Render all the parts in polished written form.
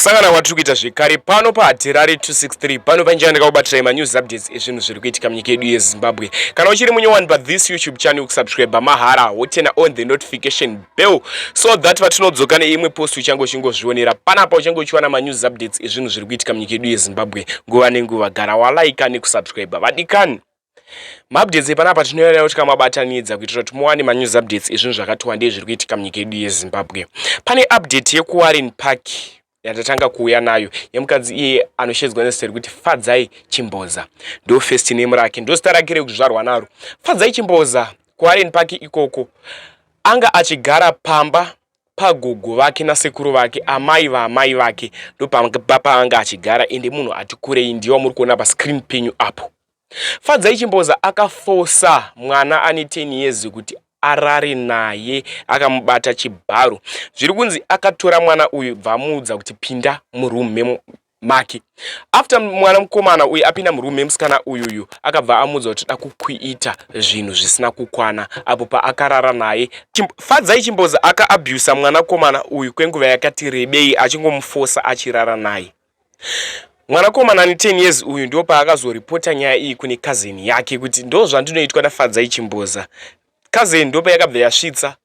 Kusangana kwatiri kuita zvekare pano paHatirari 263 pano panjira ndakakubatirai manews updates ezvinhu zviri kuitika munyika yedu yeZimbabwe. Kana uchiri munyowani pathis YouTube channel, kusubscribe mahara, woturn on the notification bell so that patinodzoka neimwe post uchange uchingozvionera panapa, uchange uchiwana manews updates ezvinhu zviri kuitika munyika yedu yeZimbabwe nguva nenguva. Gara walaika nekusubscribe, vadikani. Maupdates epanapa tinoyarira kuti kamabatanidza kuitira kuti muwane manews updates ezvinhu zvakati wandei zviri kuitika munyika yedu yeZimbabwe. Pane update yekuWarren Park yandatanga kuuya nayo, yemukadzi iye anoshedzwa nezita rekuti Fadzai Chimboza. Ndo first name rake, ndo zita rake rekuzvarwa naro, Fadzai Chimboza. KuWarren Park ikoko anga achigara pamba pagogo vake nasekuru vake, amai vaamai vake, ndopamba paanga achigara. Ende munhu ati kurei, ndiye wamuri kuona pascreen penyu apo. Fadzai Chimboza akafosa mwana ane 10 years kuti arare naye, akamubata chibharo. Zviri kunzi akatora mwana uyu, bvamuudza kuti pinda muroom make. After mwana mukomana uyu apinda muroom memusikana uyuyu, akabva amuudza kuti da kukuita zvinhu zvisina kukwana apo paakarara naye. Fadzai Chimboza akaabusa mwanakomana uyu kwenguva yakati rebei, achingomufosa achirara naye. Mwanakomana ane 10 years uyu ndo paakazoripota nyaya iyi kune cousin yake kuti ndo zvandinoitwa naFadzai Chimboza. Cousin ndo payakabva yasvitsa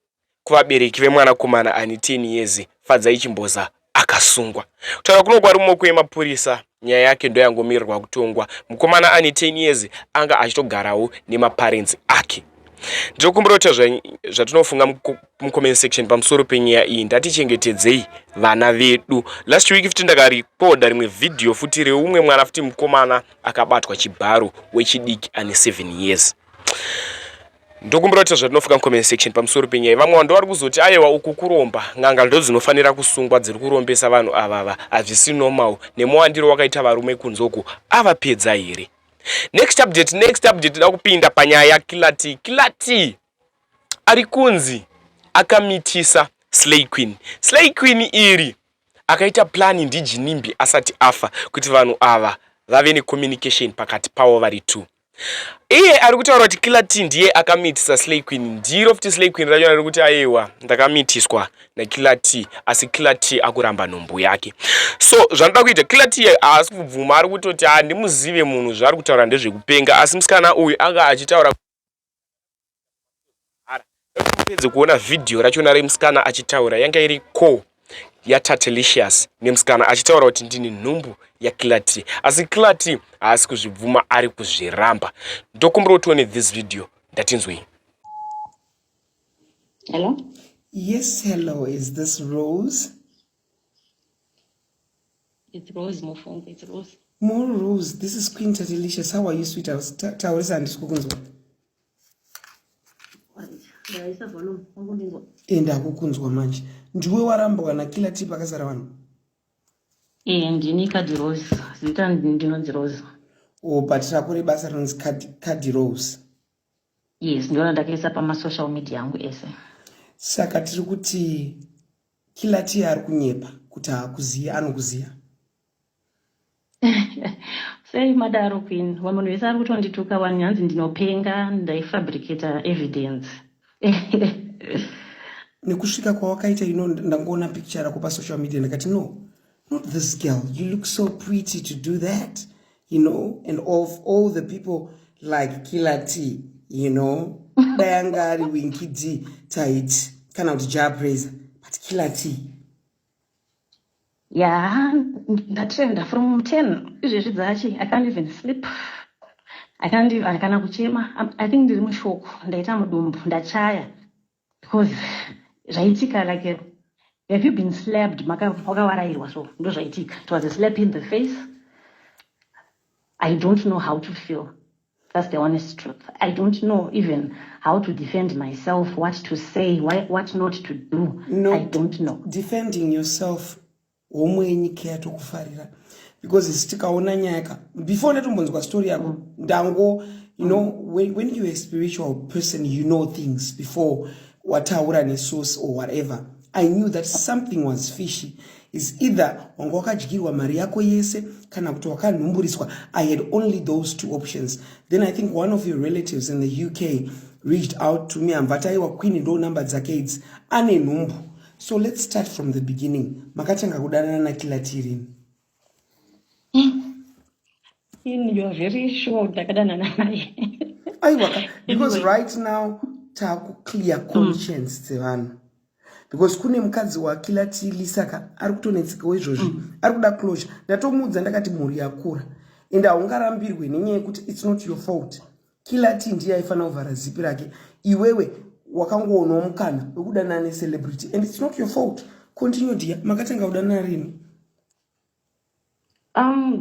kuvabereki vemwanakomana ane 10 years. Fadzai Chimboza akasungwa. Kutaura kuno kwari mumaoko emapurisa, nyaya yake ndo yangomirirwa kutongwa. Mukomana ane 10 years anga achitogarawo nemaparents ake. Ndinokumbira kuti zvatinofunga mucomment section pamusoro penyaya iyi. Ndatichengetedzei vana vedu. Last week futi ndakarekodha rimwe vhidhiyo futi reumwe mwana futi mukomana akabatwa chibharo, wechidiki ane 7 years. Ndokumbira kuti zvatinofunga mucomment section pamusoro penyaya. Vamwe vanhu vari kuzoti aiwa, uku kuromba, n'anga ndo dzinofanira kusungwa dziri kurombesa vanhu avava, hazvisi normal nemuwandiro wakaita varume kunze uku, avapedza here? Next update, next update, da kupinda panyaya yaKiller T. Killer T ari kunzi akamitisa Slay Queen. Slay Queen iri akaita plan ndiGinimbi asati afa kuti vanhu ava vave necommunication pakati pavo vari two. Iye ari kutaura kuti Killer T ndiye akamitisa Slay Queen. Ndiro futi Slay Queen rachona riri kuti aiwa, ndakamitiswa naKiller T, asi Killer T akuramba nhumbu yake. So zvanoda kuita, Killer T haasi kubvuma, ari kutoti handimuzive munhu, zvaari kutaura ndezvekupenga. Asi musikana uyu anga achitaura. Pedze kuona vhidhiyo rachona remusikana achitaura, yanga iri call yaTatelicious nemusikana achitaura kuti ndini nhumbu yaKiller T, asi Killer T haasi kuzvibvuma, ari kuzviramba. Ndokumbira kuti tione this video, ndatinzwei. Hello? Yes, hello. Is this Rose? It's Rose Mufungo. It's Rose. More Rose. This is Queen Tatelicious. How are you, sweetheart? Taurisa, handisi kukunzwa. Ndaisa volume. Wangondinzwa. Enda kukunzwa manje. Ndiwe warambwa naKiller T pakazara vanhu? Eh, ndini Kadi Rose. Zita ndinonzi Rose. Oh, but rako rebasa rinonzi Kadi Rose. Yes, ndiona ndakaisa pama social media yangu ese. Saka tiri kuti Killer T ari kunyepa kuti haakuziya, anokuziya. Sei madaro, Queen? Munhu wese ari kutondituka wani, hanzi ndinopenga, ndaifabricata evidence. Nekusvika kwawakaita ino, ndangoona picture rako pasocial media, ndakati no, not this girl, you look so pretty to do that. And of all the people like Killer T, dai anga ari Winky D taiti kana kuti Jah Prayzah, but Killer T. Ya, ndatrenda from 10 izvezvi dzachi. I can't even sleep. I can't even, kana kuchema. I think ndiri mushock, ndaita mudumbu, ndachaya because zvaitika like, have you been slapped wakawarayirwa? So ndo zvaitika. It was a slap in the face. I don't know how to feel. That's the honest truth. I don't know even how to defend myself, what to say, what not to do. No, I don't know. Defending yourself, homwe yenyika yatokufarira, because isi tikaona nyaya ka, before ndatombonzwa story yako, ndango when you're a spiritual person, you know things before wataura nesource or whatever. I knew that something was fishy. Is either wanga wakadyirwa mari yako yese kana kuti wakanhumburiswa. I had only those two options. Then I think one of your relatives in the UK reached out to me, amva taiwa, "Queen, ndo namba dzake idzi, ane nhumbu." So let's start from the beginning. Makatanga kudanana naKiller T rini? In, you are very sure ndakadanana naye? Aiwa, because Anyway. right now takuclear conscience dzevanhu, because kune mukadzi waKiller T, Lisa ka, ari kutonetsekawo izvozvi, ari kuda closure. Ndatomuudza, ndakati mhuri yakura ende haungarambirwe nenyaya yekuti it's not your fault. Killer T ndiye aifanira kuvhara zipi rake. Iwewe wakangoonawo mukana wekudanana necelebrity and it's not your fault. Continue, dear. Makatanga kudanana rini?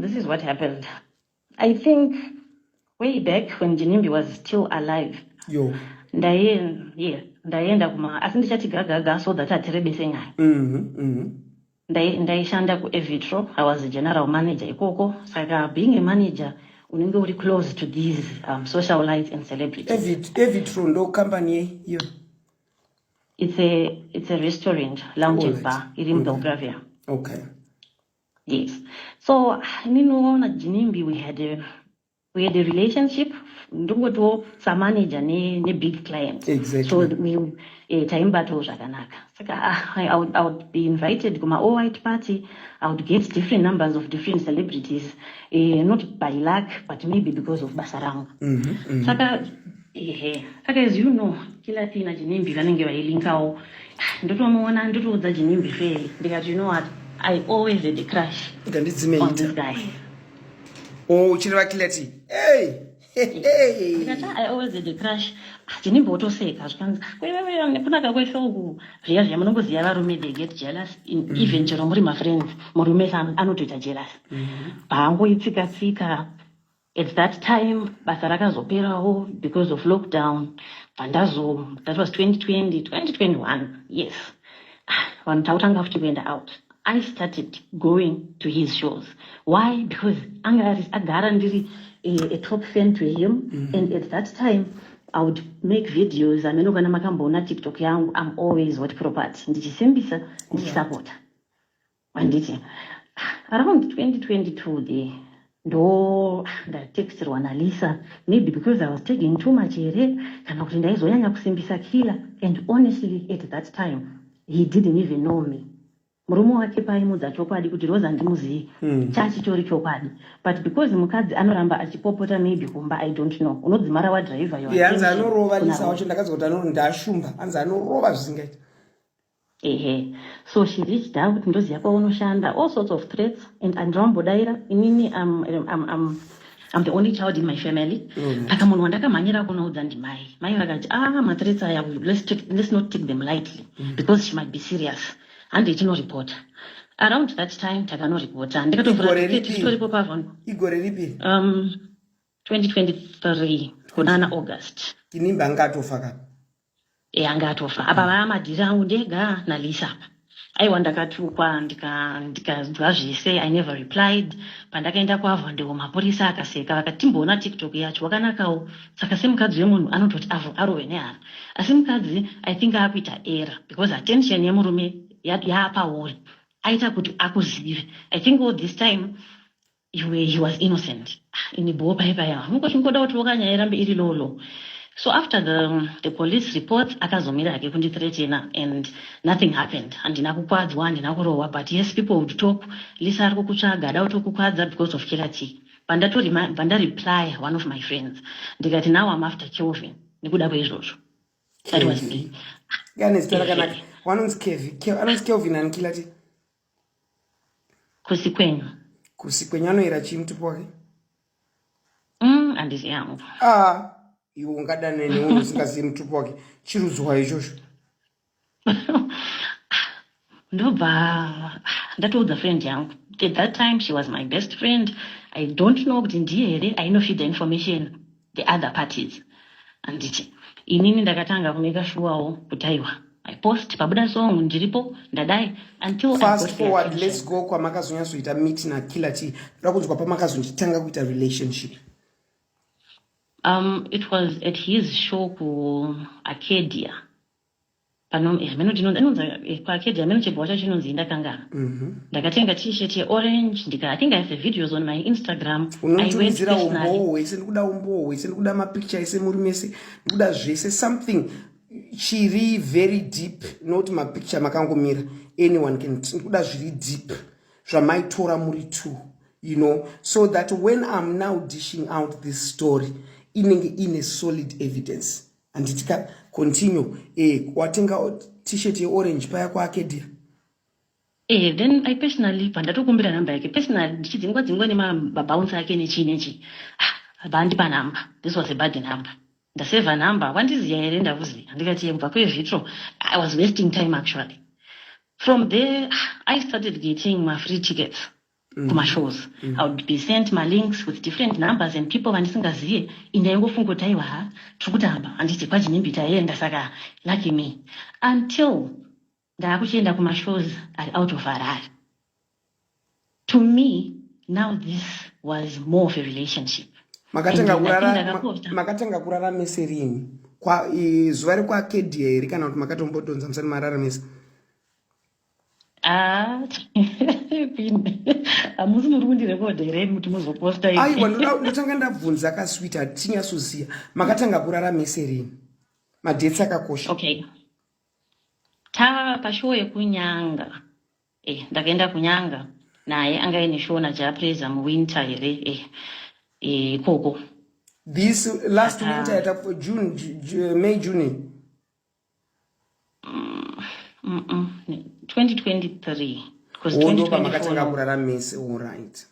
This is what happened. I think way back when Ginimbi was still alive. Yo. Yeah, ndaienda kuma, asi ndichati gagaga so that hatirebese nyaya. Ndaishanda kuEvitro. I was a general manager ikoko. Saka being a manager, unenge uri close to these socialites and celebrities. Evitro ndo company yei iyo? It's a restaurant, lounge and bar iri muBelgravia. Yes. So ininiwo naGinimbi we had a relationship, ndingotiwo samanager nebig client. So we taimbatawo zvakanaka. Saka I would be invited kuma all white party. I would get different numbers of different celebrities, not by luck but maybe because of basa rangu. Saka ehe, saka as you know, Killer T naGinimbi vanenge vailinkawo. Ndotomuona, ndotoudza Ginimbi fairly, ndikati, "You know what? I always had a crush on Ngandidzimeita this guy." Oh, uchireva Killer T? Hey. Hey. Ndikati, "I always had a crush." Ah, Ginimbi wotoseka, zvikanzi, "Kwewewe, nekunaka kwese uku." Zviya zviya munongoziva varume, they get jealous even chero muri mafriends, murume anotoita jealous. Haangoitsika tsika. At that time basa rakazoperawo because of lockdown. Bvandazo, that was 2020, 2021, yes. Ah, vanhu takutanga futi kuenda out. I started going to his shows. Why? Because anga agara ndiri a top fan to him. And at that time I would make videos. Ameno kana makamboona TikTok yangu, I'm always Hot Property, ndichisimbisa, ndichisapota, handiti? Around 2022 there, ndo ndatextirwa naLisa, maybe because I was taking too much here, kana kuti ndaizonyanya kusimbisa Killer. And honestly, at that time he didn't even know me. Murume wake paimudza chokwadi kuti Rosa handimuzivi, chachitori chokwadi, but because mukadzi anoramba achipopota, maybe kumba, I don't know, unodzimara wadhiraivha. Ye, hanzi anorova Lisa wacho. Ndakazwa kuti ndashumba, hanzi anorova zvisingaiti. Ehe, so she reached out, "Ndoziva kwaunoshanda," all sorts of threats, and andinombodayira inini. I'm the only child in my family. Saka munhu wandakamhanyira kunoudza ndimai. Mai vakati, "Ah, mathreats aya, let's not take them lightly because she might be serious. Handei tinoripota." Around that time takanoripota, ndikatovhura Igore ticket. Ripi? Titoripo pavon. Igore ripi? 2023 kunana August. Ginimbi anga atofa ka? E, anga atofa. Apa vaamadhiri angu ndega naLisa apa. Aiwa, ndakatukwa, ndikazwa zvese. I never replied. Pandakaenda kuAvondale, mapurisa akaseka, vakati, "Timboona TikTok yacho, wakanakawo." Saka semukadzi wemunhu anototi avo arove nehana, asi mukadzi, I think akuita error because attention yemurume yaapauri, aita kuti akuzive. I think all this time he was innocent. Ah, ini bho paipaya mungoda kuti wakanyaya irambe iri lolo. So after the police reports, akazomira hake kundithreatena and nothing happened. Handina kukwadzwa, handina kurohwa, but yes, people would talk, "Lisa ari kukutsvaga, ada kutokukwadza because of Killer T." Pandareply one of my friends, ndikati, "Now I'm after Kelvin nekuda kweizvozvo." That was me. Ane zita rakanaka. Wanonzi Kevi, anonzi Kelvin ani Killer T? Kusi kwenyu. Kusi kwenyu. Anoyera chii mutupo wake? Handisi yangu. Ah, iwe ungadane nemunhu usingazivi mutupo wake? Chirudzwa ichocho. Ndobva ndatoudza friend yangu. At that time she was my best friend. I don't know kuti ndiye here ainofeeda information the other parties, handiti? Inini ndakatanga kumeka shuwawo kuti aiwa, I post, pabuda song ndiripo, ndadai, until I Fast got the forward. attention. Let's go kwamakazonyatsoita meet naKiller T. Ndoda kunzwa pamakazonditanga kuita relationship. It was at his show kuArcadia. Pano meno inonzi kuArcadia, meno chibhwa chacho chinonzi, ndakangana. Ndakatenga T-shirt yeorange, ndika, I think I have the videos on my Instagram. I went Unotumidzira personally. umbowo hwese. Ndikuda umbowo hwese, ndikuda mapicture ese muri mese, ndikuda zvese, something. Chiri very deep, not mapicture makangomira. Anyone can. Ndikuda zviri deep zvamaitora muri two, so that when I'm now dishing out this story, inenge ine solid evidence, handitika? Continue. Watenga T-shirt yeorange paya kwaArcadia. Then I personally pandatokumbira namba yake personally, ndichidzingwa dzingwa nemabounce ake nechii nechii. Ah, vandipa namba. This was a bad number. Ndasevha namba, wandiziya here? Ndakuziya. Ndikati kubva kwezvitro I was wasting time actually. From there I started getting my free tickets kumashows. I would be sent malinks with different numbers and people vandisingaziye. Indaingofunga kuti aiwa, ha, tiri kutamba, handiti kwaGinimbi taienda, saka lucky me, until ndaakuchienda kumashows ari out of Harare. To me now this was more of a relationship. Makatanga And I think kurara ndakaposta. Makatanga kurara mese rini? Zuva rekwaArcadia here, kana kuti makatombodhonza musati marara mese? Ah, Queen, hamusi muri kundirekodha here kuti muzoposta? Aiwa, ndotanga ndabvunza kaswiti, hatinyatsoziva. Makatanga kurara mese rini? Madates akakosha. Okay, tava pashow yekuNyanga. Ndakaenda kuNyanga naye, anga aine show naJah Prayzah muwinter here, ikoko. This last Ah. winter yata June, May, June? 2023, because Oh, ndopa makatanga 2024. kurara mese, allright.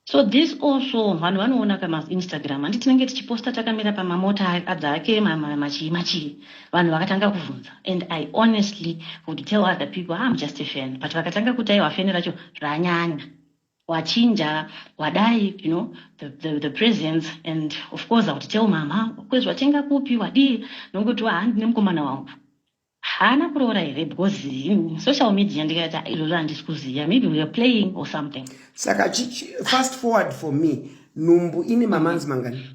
So this also vanhu vanoona kamaInstagram, handi tinenge tichiposta takamira pamamota adzake machii machii. Vanhu vakatanga kuvhunza and I honestly would tell other people, "Ah, I'm just a fan," but vakatanga kuti, "Aiwa, fan racho ranyanya, wachinja, wadai," the presence. And of course I would tell mama, kwezi watenga kupi, wadii, nokuti handine mukomana wangu haana kuroora here, because social media. Ndikati, "Ah, izvozvo handisi kuziva, maybe we are playing or something." Saka fast forward for me, nhumbu ine mamonths mangani?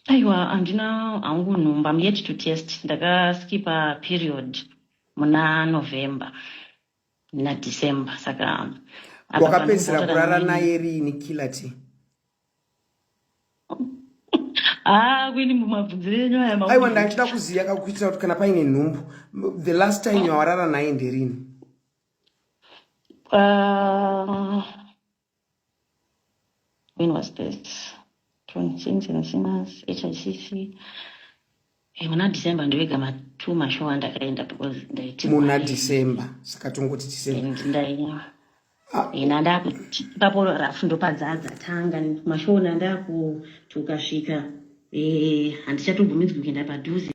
Aiwa, handina hangu nhumbu. I'm yet to test. Ndakaskipa period muna November naDecember, saka apa Wakapedzisira pandinotaura kurara naye rini, Killer T? Ah, Queen, mumabvunziro enyu aya. Aiwa, ndachida kuziva kakuitira kuti kana paine nhumbu, the last time yawarara naye nderini? When was this? Saints and Sinners, HICC. Muna December ndowega ma2 mashow andakaenda because ndaiti Muna December, saka tongoti December. And ndai Ah. Nandakuti ipapo rafu ndopadzadza tanga mashow, nandakuti ukasvika, handichatobvumidzwi kuenda padhuze.